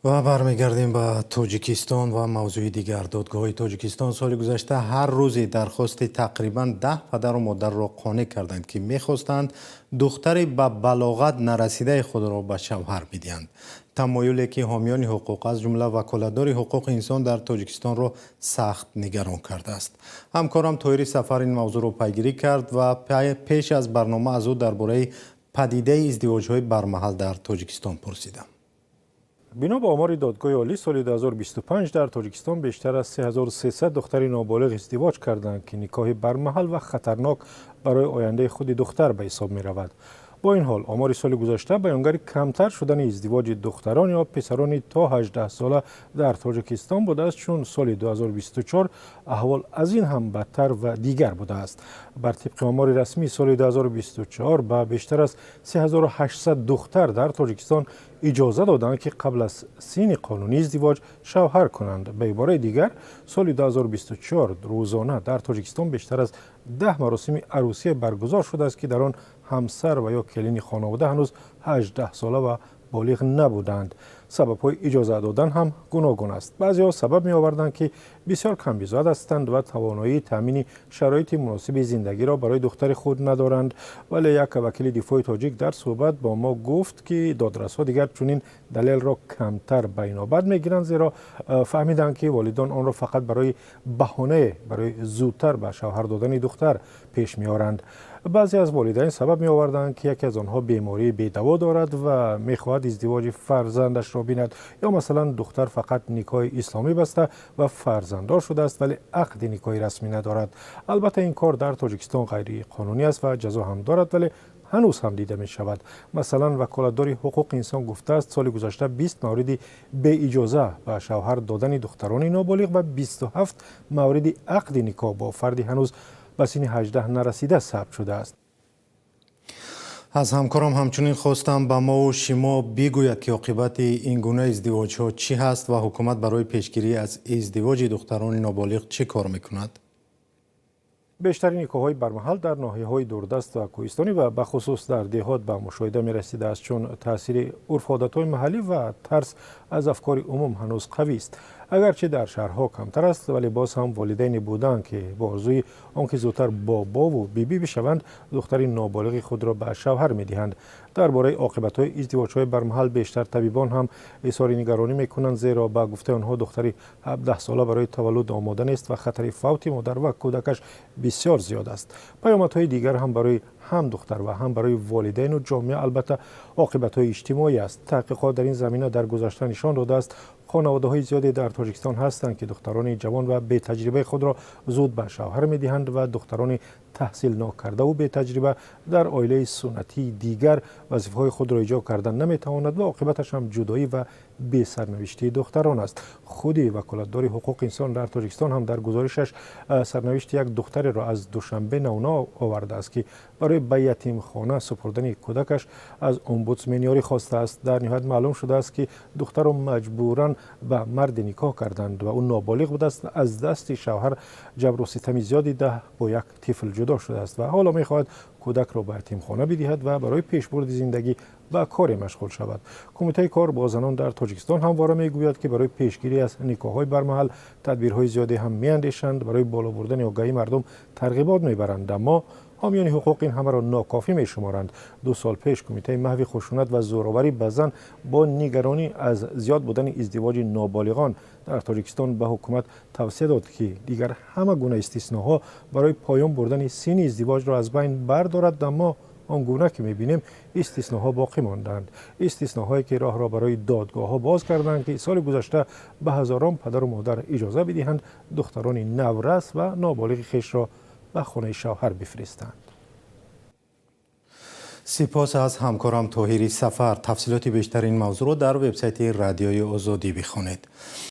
Ва бармегардем ба Тоҷикистон ва мавзӯи дигар. Додгоҳҳои Тоҷикистон соли гузашта ҳар рӯзе дархости тақрибан 10 падару модарро қонеъ карданд, ки мехостанд духтари ба балоғат нарасидаи худро ба шавҳар бидиҳанд, тамоюле ки ҳомиёни ҳуқуқ, аз ҷумла ваколатдори ҳуқуқи инсон дар Тоҷикистонро сахт нигарон кардааст. Ҳамкорам Тоҳири Сафар ин мавзӯъро пайгирӣ кард ва пеш аз барнома аз ӯ дар бораи падидаи издивоҷҳои бармаҳал дар Тоҷикистон пурсидам. Бино ба омори Додгоҳи Олӣ, соли 2025 дар Тоҷикистон бештар аз 3300 духтари ноболиғ издивоҷ карданд, ки никоҳи бармаҳал ва хатарнок барои ояндаи худи духтар ба ҳисоб меравад. Бо ин ҳол, омори соли гузашта баёнгари камтар шудани издивоҷи духтарон ё писарони то 18 сола дар Тоҷикистон будааст, чун соли 2024 аҳвол аз ин ҳам бадтар ва дигар будааст. Бар тибқи омори расмӣ, соли 2024 ба бештар аз 3800 духтар дар Тоҷикистон иҷоза доданд, ки қабл аз синни қонунии издивоҷ шавҳар кунанд. Ба ибораи дигар, соли 2024 рӯзона дар Тоҷикистон бештар аз 10 маросими арӯсие баргузор шудааст, ки дар он ҳамсар ва ё келини хонавода ҳанӯз 18 сола ва болиғ набуданд. Сабабҳои иҷоза додан ҳам гуногун аст. Баъзеҳо сабаб меоварданд, ки бисёр камбизоат ҳастанд ва тавоноии таъмини шароити муносиби зиндагиро барои духтари худ надоранд. Вале як вакили дифои тоҷик дар суҳбат бо мо гуфт, ки додрасҳо дигар чунин далелро камтар ба инобат мегиранд, зеро фаҳмиданд, ки волидон онро фақат барои баҳонае барои зудтар ба шавҳар додани духтар пеш меоранд. Баъзе аз волидайн сабаб меоварданд, ки яке аз онҳо бемории бедаво дорад ва мехоҳад издивоҷи фарзандашро бинад, ё масалан, духтар фақат никоҳи исломӣ баста ва фарзанддор шудааст, вале ақди никоҳи расмӣ надорад. Албатта, ин кор дар Тоҷикистон ғайриқонунӣ аст ва ҷазо ҳам дорад, вале ҳанӯз ҳам дида мешавад. Масалан, ваколатдори ҳуқуқи инсон гуфтааст, соли гузашта 20 мавриди беиҷоза ба шавҳар додани духтарони ноболиғ ва 27 мавриди ақди никоҳ бо фарди ҳанӯз ба синни 18 нарасида сабт шудааст. Аз ҳамкорам ҳамчунин хостам, ба мову шумо бигӯяд, ки оқибати ин гуна издивоҷҳо чӣ ҳаст ва ҳукумат барои пешгирӣ аз издивоҷи духтарони ноболиғ чӣ кор мекунад. Бештари никоҳҳои бармаҳал дар ноҳияҳои дурдаст ва кӯҳистонӣ ва бахусус дар деҳот ба мушоҳида мерасидааст, чун таъсири урфу одатҳои маҳаллӣ ва тарс аз афкори умум ҳанӯз қавист. Агарчи дар шаҳрҳо камтар аст, вале боз ҳам волидайне буданд, ки бо орзуи он ки зудтар бобову бибӣ бишаванд, духтари ноболиғи худро ба шавҳар медиҳанд. Дар бораи оқибатҳои издивоҷҳои бармаҳал бештар табибон ҳам изҳори нигаронӣ мекунанд, зеро ба гуфтаи онҳо, духтари 17сола барои таваллуд омода нест ва хатари фавти модар ва кӯдакаш бисёр зиёд аст. Паёмадҳои дигар ҳам барои ҳам духтар ва ҳам барои волидайну ҷомеа албатта оқибатҳои иҷтимоӣ аст. Таҳқиқот дар ин замина дар гузашта нишон додааст, хонаводаҳои зиёде дар Тоҷикистон ҳастанд, ки духтарони ҷавон ва бетаҷрибаи худро зуд ба шавҳар медиҳанд ва духтарони таҳсил нокардаву бетаҷриба дар оилаи суннатии дигар вазифаҳои худро иҷро кардан наметавонад ва оқибаташ ҳам ҷудоӣ ва бесарнавиштии духтарон аст. Худи ваколатдори ҳуқуқи инсон дар Тоҷикистон ҳам дар гузоришаш сарнавишти як духтареро аз Душанбе намуна овардааст, ки барои ба ятимхона супурдани кӯдакаш аз омбудсмен ёрӣ хостааст. Дар ниҳоят маълум шудааст, ки духтарро маҷбуран ба марде никоҳ карданд ва ӯ ноболиғ будааст. Аз дасти шавҳар ҷабру ситами зиёд дида, бо як тифл ҷудо шудааст ва ҳоло мехоҳад кӯдакро ба ятимхона бидиҳад ва барои пешбурди зиндагӣ ба коре машғул шавад. Кумитаи кор бо занон дар Тоҷикистон ҳамвора мегӯяд, ки барои пешгирӣ аз никоҳҳои бармаҳал тадбирҳои зиёде ҳам меандешанд, барои боло бурдани огаҳии мардум тарғибот мебаранд, аммо ҳомиёни ҳуқуқ ин ҳамаро нокофӣ мешуморанд. 2 сол пеш Кумитаи маҳви хушунат ва зӯроварӣ ба зан бо нигаронӣ аз зиёд будани издивоҷи ноболиғон дар Тоҷикистон ба ҳукумат тавсия дод, ки дигар ҳама гуна истисноҳо барои поён бурдани синни издивоҷро аз байн бардорад. Аммо он гуна ки мебинем, истисноҳо боқӣ монданд, истисноҳое ки роҳро барои додгоҳҳо боз карданд, ки соли гузашта ба ҳазорон падару модар иҷоза бидиҳанд духтарони наврас ва ноболиғи хешро ба хонаи шавҳар бифиристанд. Сипос аз ҳамкорам Тоҳири Сафар. Тафсилоти бештари ин мавзӯъро дар вебсайти Радиои Озодӣ бихонед.